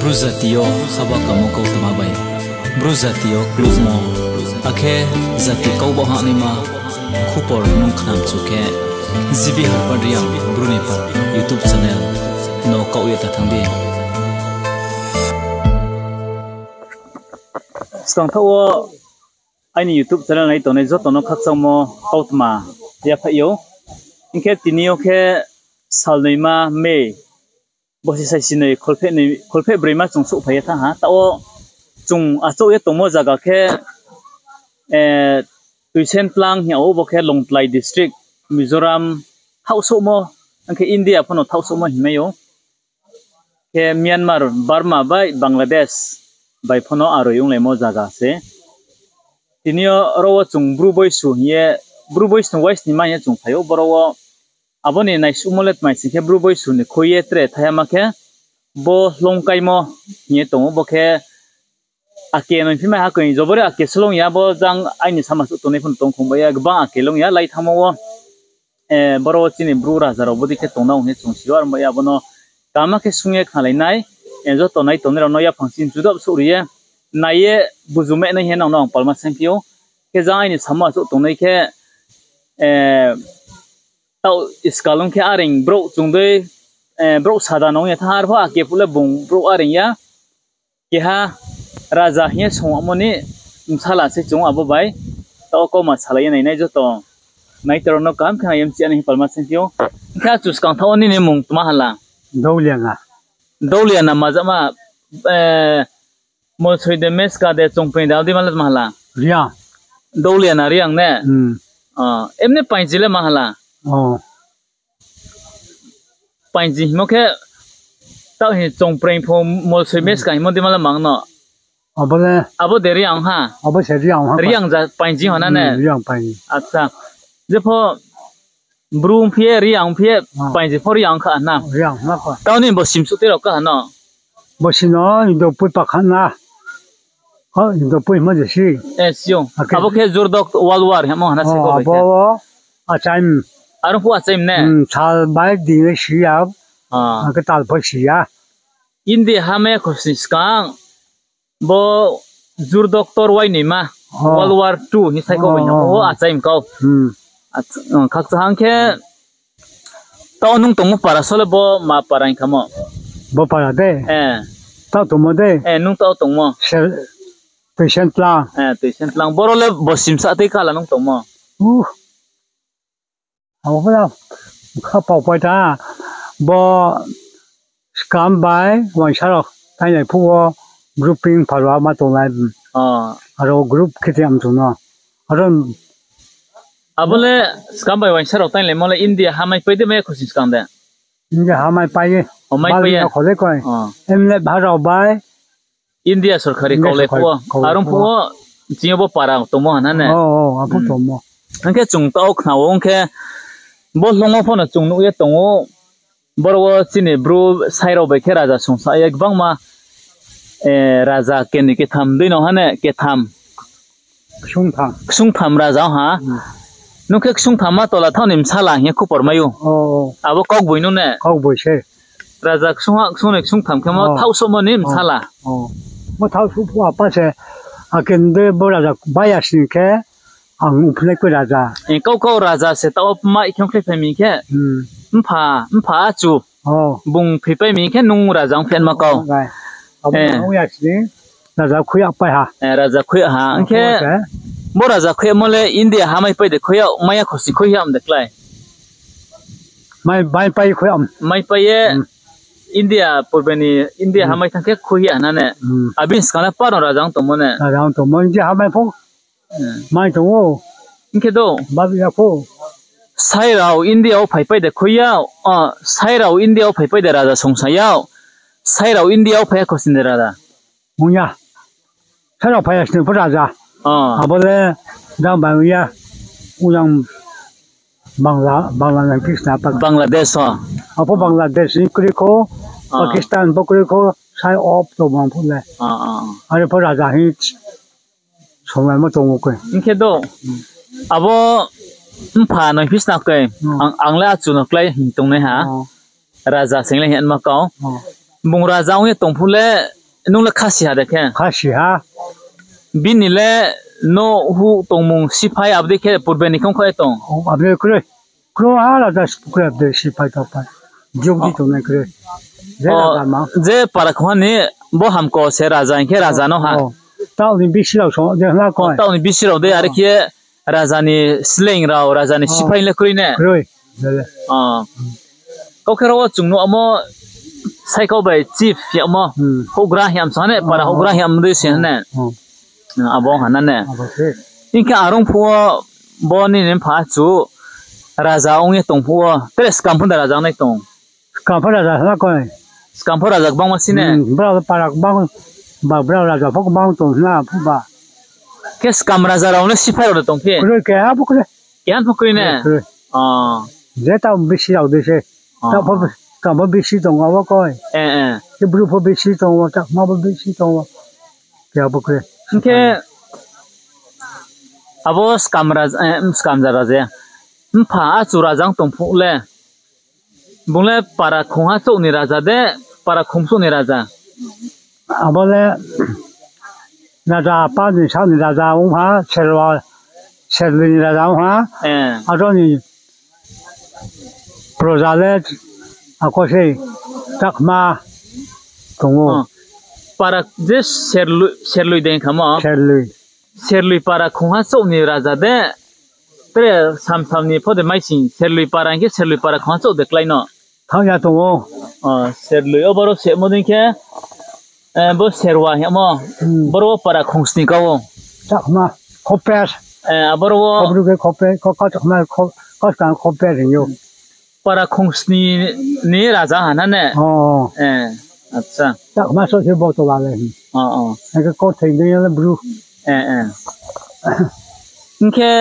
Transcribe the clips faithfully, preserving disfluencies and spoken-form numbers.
Bru jati yo haba kamo kautma bai, Bru jati yo klubmo, akhe jati kau bo hahnaima khupor nung khnamchu khe, G B Harpad Reang Bru ni pal YouTube channel no kaoh ye ta thanng di. Skang thaoh wo aini YouTube channel nai tongnai joto no khakchangmo kautma yaphaih ou. Hing khe tini yo khe salnoima May, bosi saisi noi, kholpheh broima chung souhphai ye thanng ha. Taoh wo chung achouh ye tongmo zaga khe, Tuisentlang hing yag ou, bo khe Longtlai district, Mizoram thaohsouhmo, ang khe India pho no thaohsouhmo hingmai ou. Khe Myanmar, Burma bai Bangladesh bai pho no aroi onglaimo zaga se. Tini yo ro wo chung Bru boisu hing ye, Bru boisu ni waisnima hing ye chung phai ou, boro wo abo ni naisuhmo le tmai sing khe Bru boisu ni khui ye tre thaiha ma khe bo hloungkaimo hing ye tong ou, bo khe ake no phi mai ha koi, jobori ake se long ya, bo jang aini sama suh tongnai pho no tong khong bai ya, gbang ake long ya, lai thanngmo wo, boro wo chini Bru raja rao bodei khe tong na ong hing ye chung si ou, aro bai ya bo no kaham khe sung ye khnalai nai, joto nai tongnai rao no yaphang chini judap souh ri ye, nai ye buju mai nai hing ye nang no ang palma saingphi ou. Khe jang aini samo achouh tongnai khe, taoh iskal ong khe areing brouh chung dei, brouh sada no ong ya thanng, arpho ake phuh le bung brouh areing ya. Keha raja hing ye songmo ni bsala se chung abo bai. Taoh kauma salai ye nainai joto nai tei rao no kaham khe nai ye mchi ya nai hing palma saingphi ou. Hing khe achu skang thaoh wo nini mmung tma hala? Dauliana. Dauliana majama, Molsoi de, Meska de, Chongpring de, abo dei ma le tma hala? Dauliana Reang ne? Emne Painji le ma hala? Painji hingmo khe, taoh hing Chongpring pho Molsoi Meska hingmo dei ma le mang no? Abo de Reang ha? Reang ja Painji hona ne? Acha. Jepho Bru ongphi ye, Reang ongphi ye, Painji pho Reang kha na? Taoh ni bo simsuh tei rao kaha no? Bo si no, Indopui pakha na. Indopui hingmo de si. Abo khe Jurdok World War hingmo hana se ko bai khe. Achaim. Aro phuh achaim ne? Sal bai ding le si ya. Akhe tal pho si ya. India ha mai khosni skang bo Jurdok tor wainoima, World War two hing sai kau bai hingmo, o achaim kau. Khakchang khe, taoh nung tongmo para so le bo ma para hing khamo? Bo para de? Taoh tongmo de? Nung taoh tongmo? Tuisentlang. Tuisentlang. Boro le bo simsa tei kala nung tongmo? Abo pho kha pao pai ta, bo skam bai uaingsa rao tainglai phuh wo grouping pha rao ma tonglai. Aro group khe ti am chung no. Aro abo le skam bai uaingsa rao tainglaimo le India ha maipai de mai ya khosni skang de? India ha maipai ye. Maipai ye. Kho le koi. Emne bha rao bai India sorkari kaulai phuh wo, aro phuh wo, chini yo bo para tongmo hana ne? Hing khe chung taoh khna wo, hing khe bo hloung wo pho no chung nuh ye tong ou, boro wo chini Bru sai rao bai khe raja songsa ye gbangma, raja keni ketham dei no hane ketham. Ksungtham raja ong ha. Nung khe ksungtham ma tola thaoh ni bsala hing ye khupor mai ou. Abo kaugboino ne? Raja ksung ha, ksung noi, ksungtham khe mo thaohsouhmo ni bsala. Bo thaohsouh phuh apa se, ake de bo raja bai ya sing khe, ang ongphinai koi raja. Kau kau raja se taoh wo mai khe ongkhlaiphai mi khe, mpha, mpha achu. Bung thoipai mi khe nung raja ongphi ma kau. Raja khui ya ha. Hing khe bo raja khui yamo le India ha maipai de khui yag, mai ya khosni khui yag de klái? Maipai ye India purbe ni India ha mai thanng khe khui ya hana ne? Abini skang le paro raja ong tongmo ne? Mai tong ou. Hing khe do, sai rao India wo phaipai de khui yag, sai rao India wo phaipai de raja songsa yag, sai rao India wo phai ya khosni de raja. Ong ya. Sai rao phai ya sini pho raja. Abo le jang bai ong ya. Ong yang Bangla, Bangla nang Krishna pa. Bangladesh o. Abo Bangladesh ni kroi kho, Pakistan bo kroi kho, sai op to bang phuh le. Are pho raja hing songlaimo tong ou koi. Hing khe do, abo mpha noi phisna koi, ang le achu no klái hing tongnai ha. Raja sing le hing ma kau. Bung raja ong ye tong phuh le, nung le khasi ha de khe? Khasi ha. Bini le nouh huh tongmung siphai abo dei khe purbe ni khe ongkha ye tong? Abo dei kroi. Kroi ha raja siphai kroi abo dei siphai taoh pai. Jug di tongnai kroi. Je para khongha ni bo hamko se raja hing khe raja no ha. Taoh ni bisi rao song de hla koi. Taoh ni bisi rao de are khe raja ni sleing rao, raja ni siphai le kroi ne? Kroi. Kau khe ro wo chung nuh amo, saikau bai chief yagmo, houhgra hing ye msa ne, para houhgra hing ye mdei se ne. Abo ha na ne. Hing khe arung phuh wo bo nini mpha achu raja ong ye tong phuh wo, tre skam pho de raja ongnai tong? Skam pho raja hla koi. Skam pho raja gbangma si ne? Brao para gbang, ba brao raja pho gbang tong hla phuh ba. Khe skam raja rao le siphai rao de tong phi? Kroi, keha pho kroi. Keha pho kroi ne? Je taoh bisi rao dei se. Taoh pho, skam pho bisi tong abo koi. Khe Bru pho bisi tong o, Chakma pho bisi tong o. Keha pho kroi. Hing khe abo skam raja, skam raja ya. Mpha achu raja ong tong phuh le. Bung le para khongha chouh ni raja de, para khomsouh ni raja? Abo le raja apa ni sa ni raja ong ha, serwa, serloi ni raja ong ha. Aro ni proja le ako sei Chakma tong ou. Para je serloi, serloi de khamo? Serloi. Serloi para khongha chouh ni raja de, tre samsam ni pho de maising, serloi para hing khe serloi para khongha chouh de klái no? Thanng ya tong ou. Serloi o boro semo dei khe, bo serwa hingmo, boro wo para khongsni kau o. Chakma, khoper. Aboro wo, kau Chakma, kau skang khoper hing ou. Para khongsni ni raja ha na ne? Chakma so se bo tola le. Hing khe kau thoi dei le Bru. Hing khe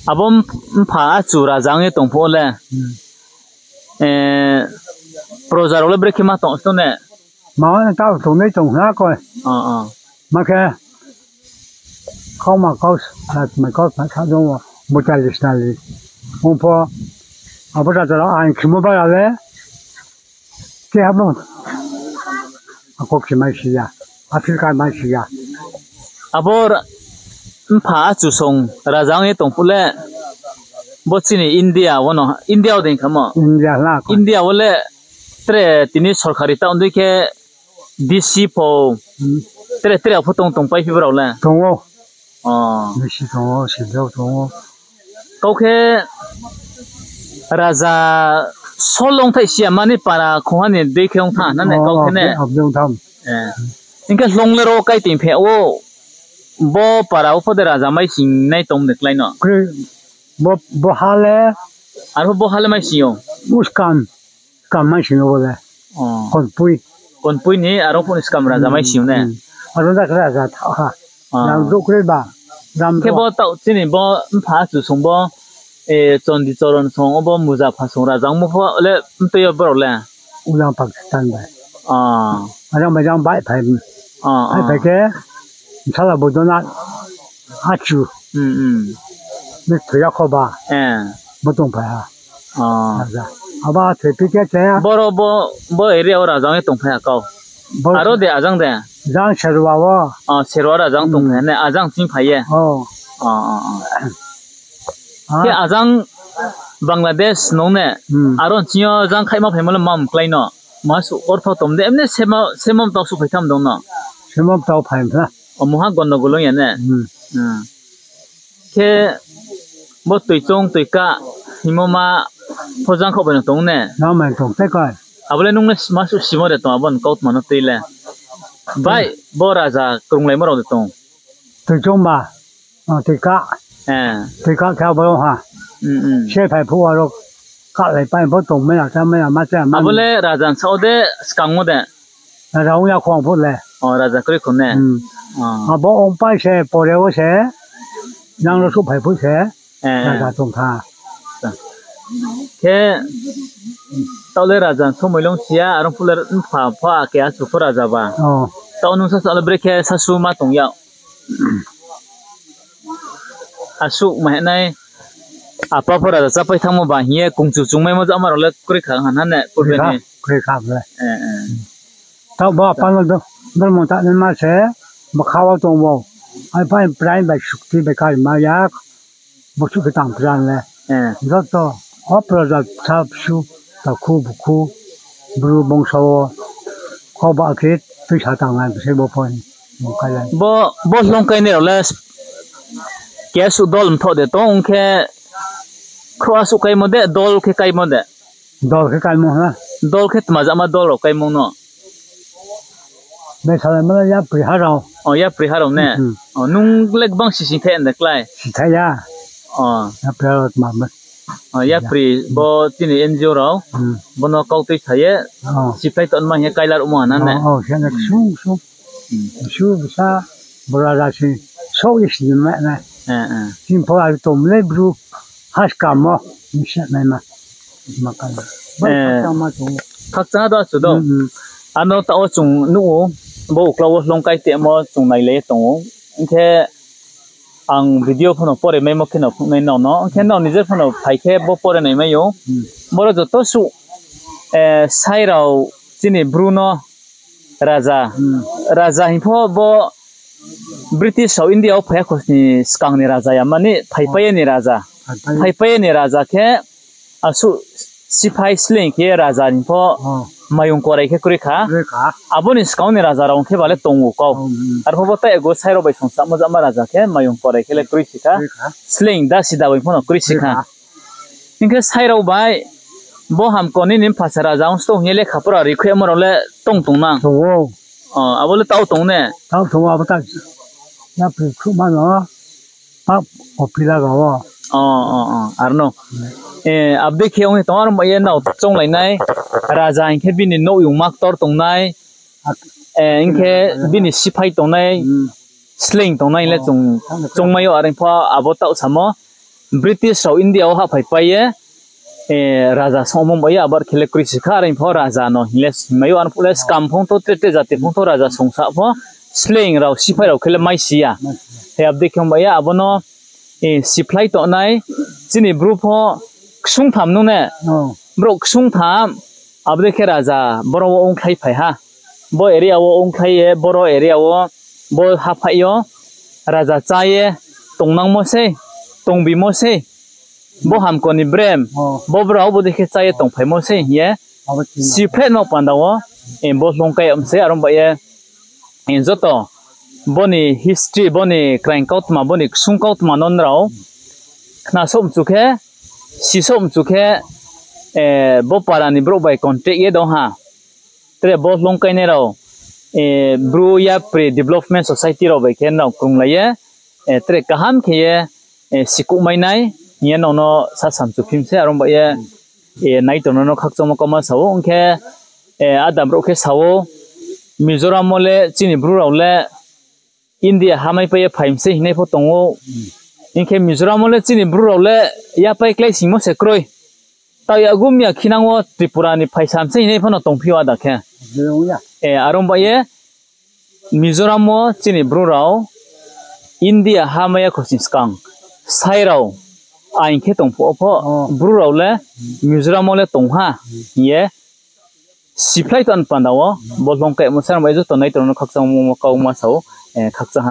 abo mpha achu raja ong ye tong phuh le, proja rao le brekhe ma tong sno ne? Ma taoh tongnai tong hna koi. Ma khe kauma kau, mai kau sa dong o, bo chali snali. Ong pho, abo raja rao aing khemo bara le, keha bo ako khe mai si ya, Africa mai si ya. Abo mpha achu song raja ong ye tong phuh le, bo chini India wo no, India wo dei khamo? India wo le tre tini sorkari taoh dei khe D C pho, tre tre pho tong tongpai phi brao le? Tong ou. D C tong ou, C D O tong ou. Kau khe raja solong thai si ya mani para khongha ni dei khe ong tha na ne kau khe ne? Hing khe hlong le ro wo kai tong phe ou, bo para wo pho de raja maising nai tong de klái no? Bo ha le, arpho bo ha le maising ou? Skam, skam maising ou bo le. Konpui. Konpui ni aro phuh ni skam raja maising ou ne? Aro da khe raja tha ha. Ram do kroi ba. Khe bo taoh chini bo mpha achu song bo, Chondi Choron song o bo Muza pha song raja ongmo pho le mtui yo brao le? Ujang Pakistan bai. Ajang bai jang baihphai, baihphai khe, bsala Boidona achu. Ni thoi ya kho ba. Bo tongphai ha. Abo thoi phi khe khe. Boro bo area wo raja ong ye tongphai ha kau. Aro de ajang de? Jang Serwa wo. Serwa raja ong tongphai ha ne, ajang chingphai ye. Khe ajang Bangladesh nung ne, aro nching yo jang khaihma phaimo le ma mklái no? Ma suh ortho tom de, emne semo mtao suh phai tham dong no? Semo mtao phai mphla. O mungha gondogol ong ya ne? Khe bo toichong toikah hingmo ma pho jang khaoh bai no tong ne? Abo le nung le ma suh simo de tong, abo ni kautma no tui le. Bai, bo raja krunglaimo rao de tong? Toichong ba, toikah. Toikah khe abo ha. Se phai phuh aro kahlai pai pho tongmai ya, chámai ya, ma chámai ya. Abo le raja ni sao de, skang wo de? Raja ong ya khong phuh le. Raja kroi khong ne? Abo ongpai se, pore wo se, jang ro suh phai phuh se, raja tong tha. Khe, taoh le raja ni somoi le ong si ya, aro phuh le mpha pho ake achu pho raja ba. Taoh nung sasaoh le brekhe sasu ma tong yag. Asuh ma hinai, apa pho raja chápai thanngmo ba hing ye kungchu chungmaimo jama rao le kroi kha ha na ne, purbe ni? Kroi kha le. Taoh bo apa no do-, dormo tanaima se, bkha wo tong ou. Ai pha prai bai sukti bai karima ya, bo suh khe tang pran le. Joto, o proja bsa bsu, takhu bukhu, bru bongso wo, kau ba khe tuisa tangnai bsai bo pho ni, bung kailai. Bo, bo hloung kainai rao le, keha suh dol mthoh de tong ong khe, khrouh asuh kaimo de, dol khe kaimo de. Dol khe kaimo ha. Dol khe tma jama dol rao kaimo no? Bsalaimo le yapri ha rao. O, yapri ha rao ne? O, nung le gbang sising thai de klái? Sithai ya. O. Yapri ha rao tma ma. O, yapri bo chini N G O rao. Bo no kautui sa ye. Siphlai tonma hing ye kailar mo ha na ne? O, o, khe na ksung ksung. Bsu bsa, bora rasi, souh ye si ma nai. Chini pho aro tong le bru, haskamo, hing se naima. Ma ka. Khakchang ha do achu do. Ano taoh wo chung nuh ou, bo uklau wo hloung kai temo chung nailai ye tong ou. Hing khe ang video pho no pore maimo khe no phnuh nai nrao no. Hing khe nrao nijer pho no phai khe bo pore nai mai ou. Boro joto suh, sai rao chini bru no raja. Raja hing pho bo British rao India wo phai ya khosni skang ni raja ya mani phaipai ye ni raja. Phaipai ye ni raja khe asuh siphai sleing khe raja ni pho mayung korai khe kroi kha. Abo ni skang ni raja rao ong khe ba le tong ou kau. Arphuh bo taoh ego sai rao bai songsa mojama raja khe mayung korai khe le kroi si kha. Sleing da si da bai pho no kroi si kha. Hing khe sai rao bai, bo hamko nini mpha se raja ong sto hing ye lekha pora rikhuimo rao le tong tong nang. Abo le taoh tong ne? Taoh tong abo ta. Yapri khruhma no, pa, o pila ga wo. Arno. Abo dei khe ong ye tong, aro bai ye nrao chounglai nai. Raja hing khe bini nouhyungma ktor tong nai. Hing khe bini siphai tong nai. Sleing tong nai le chung, chung mai ou, are pho abo taoh samo. British rao India wo hahphaipai ye, raja songmo bai ye abo khe le kroi si kha, are pho raja no hing le si mai ou, arphuh le skam phung thou, tre tre jati phung thou, raja songsa pho, sleing rao, siphai rao khe le mai si ya. He abo dei khe ong bai ye abo no, siphlai tongnai, chini bru pho ksung tham nung ne, brouh ksung tham, abo dei khe raja boro wo ongkhlai phai ha. Bo area wo ongkhlai ye, boro area wo, bo haphaih yo, raja chá ye, tongnangmo sei, tongbimo sei, bo hamko ni brem, bo brao bo dei khe chá ye tongphaimo sei hing ye, siphehmo panda wo, bo hloung kai yag mi sei, aro bai ye, joto, bo ni history, bo ni kraing kautma, bo ni ksung kautma no nrao, khna souh mchu khe, si souh mchu khe, bo para ni brouh bai contact ye dong ha. Tre bo hloung kainai rao, Bru Yapri Development Society rao bai khe nrao krunglai ye, tre kaham khe ye, sikuhmai nai hing ye nrao no sa samchu phim se, aro bai ye, naitor no no khakchangmo kauma sa ou, ong khe, áda brouh khe sa ou, Mizoram wo le chini bru rao le India ha maipai ye phai mi sei hingnai pho tong ou. Hing khe Mizoram wo le chini bru rao le yapai kláisingmo se kroi. Taoh yagum ya khinang wo Tripura ni phaisa mi sei hingnai pho no tongphi ou áda khe. Aro bai ye Mizoram wo chini bru rao India ha mai ya khosni skang sai rao aing khe tong phuh wo pho bru rao le Mizoram wo le tong ha hing ye siphlai tong panda wo bo hloung kaimo sa bai joto naitor no khakchangmo kauma sa ou, khakchang ha.